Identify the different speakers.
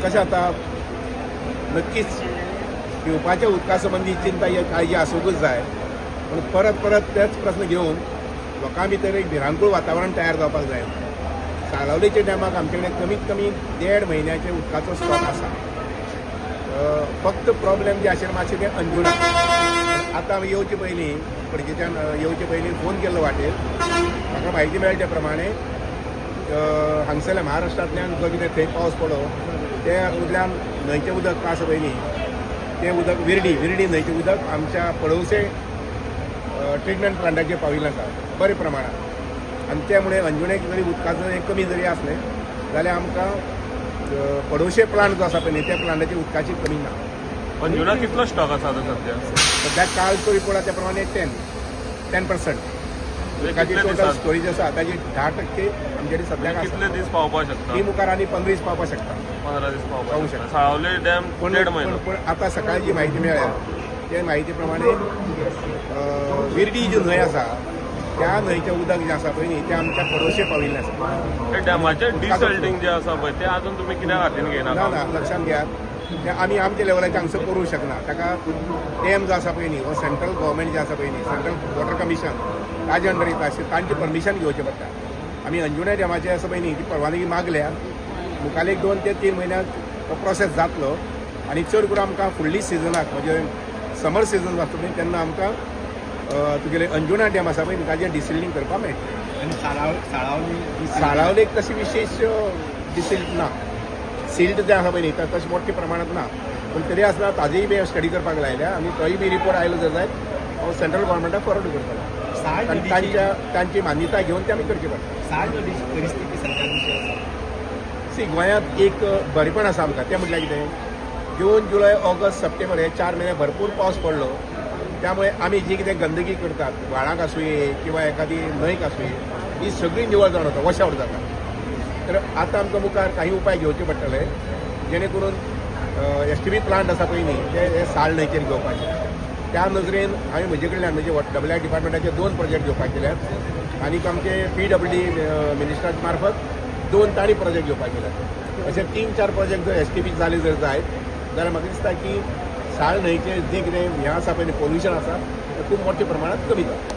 Speaker 1: कशें जाता, नक्कीच पिवपाच्या उदका संबंदी चिंता ही काळजी आसूंकच जाय, पूण परत परत तेच प्रस्न घेवन लोकां भितर एक भिरांकूळ वातावरण तयार जावपाक जायना. साळावलेच्या डॅमाक आमचे कडेन कमीत कमी 1.5 म्हयन्याचे उदकाचो स्टॉक आसा. फक्त प्रॉब्लेम जे आशिल्ले मातशें ते अंजुणा. आतां आमी येवचे पयलीं, पणजेच्यान येवचे पयलीं फोन केल्लो वाटेर, म्हाका म्हायती मेळ्ळ्या त्या प्रमाणे हांगसरल्या महाराष्ट्रांतल्यान जो कितें थंय पावस पडलो ते हातूंतल्यान न्हंयचें उदक आसा पळय न्ही, तें उदक विर्डी विर्डी न्हंयचें उदक आमच्या पडवसे ट्रिटमेंट प्लांटाचेर पाविल्लें आसा बऱ्या प्रमाणांत. आनी त्या मुळे अंजुणेक जरी उदकाचो हें कमी जरी आसलें जाल्यार आमकां पडोवशे प्लांट जो आसा पळय न्ही, त्या प्लांटाची उदकाची कमी ना.
Speaker 2: अंजुणा कितलो स्टॉक आसा आतां सध्या?
Speaker 1: सद्याक कालचो रिपोर्ट आसा त्या प्रमाणे 10% उदकाची
Speaker 2: कितले
Speaker 1: टोटल
Speaker 2: दिसांत?
Speaker 1: स्टोरेज आसा ताजी 10% आमचे कडेन सद्याक आसा.
Speaker 2: कितले दीस पावपाक शकता?
Speaker 1: ती मुखार आनी 15 दीस पावपाक शकता.
Speaker 2: 15 दीस
Speaker 1: पावूं
Speaker 2: पावपाक शकता.
Speaker 1: शकता.
Speaker 2: साळावले डॅम
Speaker 1: पण
Speaker 2: 1.5 म्हयनो.
Speaker 1: पण आतां सकाळी जी म्हायती मेळ्ळ्या ते म्हायती प्रमाणे विर्डी जी न्हंय आसा त्या न्हंयचें उदक जें आसा पळय न्ही, तें आमच्या पडोशे पाविल्लें आसा.
Speaker 2: ते डॅमाचें डिसल्टिंग जें आसा पळय तें आजून तुमी कित्याक हातीन घेयना?
Speaker 1: ना ना, लक्षांत घेयात, तें आमी आमच्या लेवलाचेर हांगसर करूंक शकना. ताका डॅम जो आसा पळय न्ही, हो सेंट्रल गव्हर्मेंट जें आसा पळय न्ही, सेंट्रल वॉटर कमिशन ताजे अंडर येता, अशें तांचें परमिशन घेवचें पडटा. आमी अंजुणा डॅमाचें आसा पळय न्ही ती परवानगी मागल्या. मुखार एक 2 ते 3 म्हयन्याक तो प्रोसेस जातलो आनी चड करून आमकां फुडली सिजनाक, म्हणजे समर सिजन आसता पळय तेन्ना आमकां तुगेले अंजुणा डॅम आसा पळय न्ही ताजें डिसिल्टींग करपाक मेळटलें.
Speaker 3: आनी साळावली?
Speaker 1: साळावलेक तशी विशेश डिसिल्ट ना, सिल्ट जें आसा पळय न्ही तशें मोठ्या प्रमाणांत ना, पूण तरी आसतना ताजेय बी स्टडी करपाक लायल्या आनी तोय बी रिपोर्ट आयलो जर जायत हांव सेंट्रल गव्हर्मेंटाक फॉरवर्ड करतलो.
Speaker 3: साळ
Speaker 1: आनी
Speaker 3: नदीची
Speaker 1: तांची मान्यताय घेवन ते आमी करची पडटा.
Speaker 3: साळ नदीची परिस्थिती सध्या कशी आसा?
Speaker 1: सी, गोंयांत एक बरेपण आसा आमकां, तें म्हटल्यार कितें, जून जुलय ऑगस्ट सप्टेंबर हे 4 म्हयने भरपूर पावस पडलो, त्यामुळे आमी जी कितें गंदगी करतात व्हाळांक आसुये किंवा एखादी न्हंयक आसुये, ही सगळी निवळ जावन वता, वॉश आवट जाता. तर आतां आमकां मुखार काही उपाय घेवचे पडटले जेणे करून एस टी पी प्लांट आसा पळय न्ही ते हे साळ न्हंयचेर घेवपाचे. त्या नजरेन हांवें म्हजे कडल्यान म्हणजे डब्ल्यू I डिपार्टमेंटाचे 2 प्रोजेक्ट घेवपाक केल्यात आनीक आमचे पी डब्ल्यू डी मिनिस्टरा मार्फत 2 तांणी प्रोजेक्ट घेवपाक केल्यात. अशे 3-4 प्रोजेक्ट जर एस टी पी जाले जर जायत जाल्यार म्हाका दिसता की साळ न्हंयचें जें कितें हें आसा पळय न्ही, पोल्युशन आसा तें खूब मोठ्या प्रमाणांत कमी जाता.